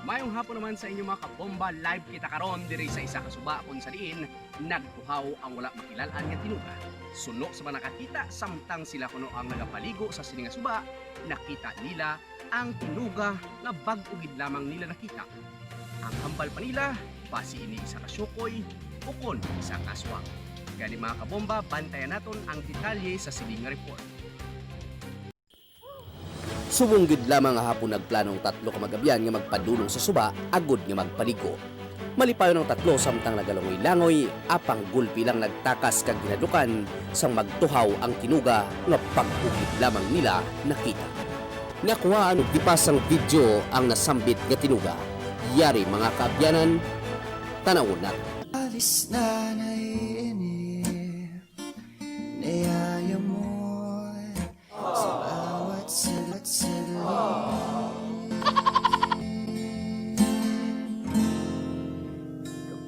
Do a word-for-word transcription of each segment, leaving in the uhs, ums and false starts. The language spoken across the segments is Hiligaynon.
Mayong hapon naman sa inyo, mga kabomba. Live kita karon diri sa isa ka suba kung sa diin nagtuhaw ang wala makilal-an nga tinuga. Suno sa mga nakakita, samtang sila kuno ang nagapaligo sa sini nga suba, nakita nila ang tinuga nga bag-o gid lamang nila nakita. Ang hambal pa nila, basi ini isa ka syokoy ukon isa ka aswang. Gani, mga kabomba, bantayan naton ang detalye sa sini nga report. Subong gid lamang nga hapon nagplano ang tatlo ka mag-abyan nga magpadulong sa suba agod nga magpaligo. Malipayon ang tatlo samtang nagalangoy-langoy, apang gulpi lang nagtakas kag ginhadlukan sang magtuhaw ang tinuga nga bag-o gid lamang nila nakita. Nakuhaan og dipas sang video ang nasambit nga tinuga. Yari, mga kaabyanan, tan-awon naton. Alis na naiinip, niyayamot sa bawat sigaw at saglit.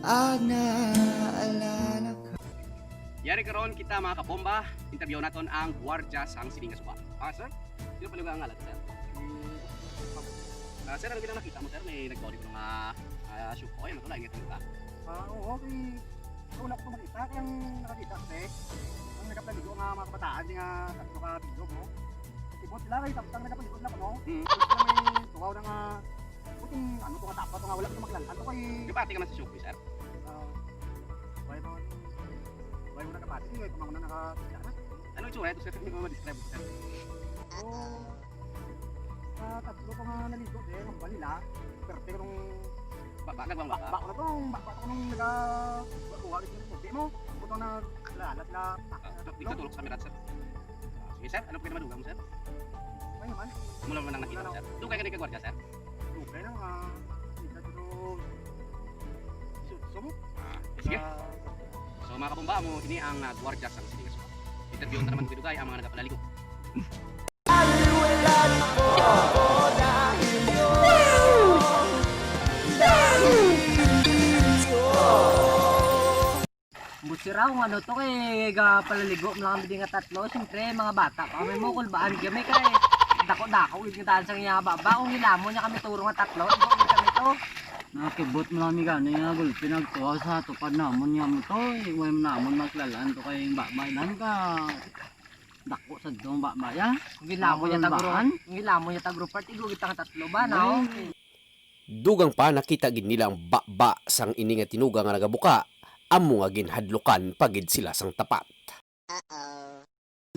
Kapag naaalala ka. Yari karon kita, mga kabomba, interview naton ang gwardya sang sini nga suba. Ah, sir? Sino pala ang ngalan, sir? Ah, sir, ano gid ang nakita mo, sir? May nagbauli ko nga, ah, syokoy, ano to, lain nga tinuga? Ah, oo, kay una ko to makita, kay ang nakakita ko, eh, ang nagapaligo nga mga kabataan, di nga tatlo ka bilog, no? Kasi buot sila, kay tapos ang nagapaligo na ko, no? Mm. Tapos sila may tuhaw na nga, buting ano to nga tapa to nga, wala ko makilala. Ano kay Gapati ka man sa syokoy, sir? Ah, why mo, why mo nakapati? Why ko man nakakita na? Ano itsura ito, sir? Hindi ko ma-describe, sir. Oh, sa tatlo ko nga naligo, eh, ang balila. Perte ko nung Baba, nagwang baba. Baba ko na to, baba ko nung naga-, kuha ko yung tubig mo. Ito na, kilala sila. Ah, dito tulog sa Mirat, sir. Ah, sige, sir, ano pa kinamadungan mo, sir? Ay, naman. Mula naman ang nakita mo, sir. Dugay ka na kagwardya, sir? Dugay na, mga, isa, dito, sutso mo. Ah, sige. Ah, So, mga kabomba, amo ini ang, ah, gwardya sang sini nga suba. Interview na naman dugay-dugay ang mga nagapalaligo. Buti raw, ano to, kay gapalaligo mo lang kami di nga tatlo. Siyempre, mga bata pa kami mo, kulbaan kami kay dako-dako gid nga daan sang iya baba. Kung hilamon niya kami turo nga tatlo, igo gid kami to. Nakibot mo lang kami gani nga gulpi nagtuhaw sa tupad namon nga mo to. Eh, way mo namon makilalaan to kay baba lang ka. Dako sa dong baba ya. Ang gilamo niya Ang tagro, baan? Ang gilamo niya tagro part, igo kita nga tatlo ba, no? Ay. Dugang pa, nakita gid nila ang baba sang ini nga tinuga nga nagabuka, amo nga ginhadlukan pa gid sila sang tapat.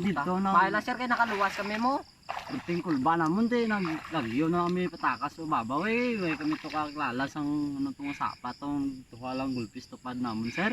Dito na. Bahala, sir, kay nakaluwas kami mo. Perting kulba namon, te, naglagyo na kami patakas sa babaw, eh. Way kami to kakilala sang, ano, to nga sapa, tong tuha lang gulpis tupad namon, sir.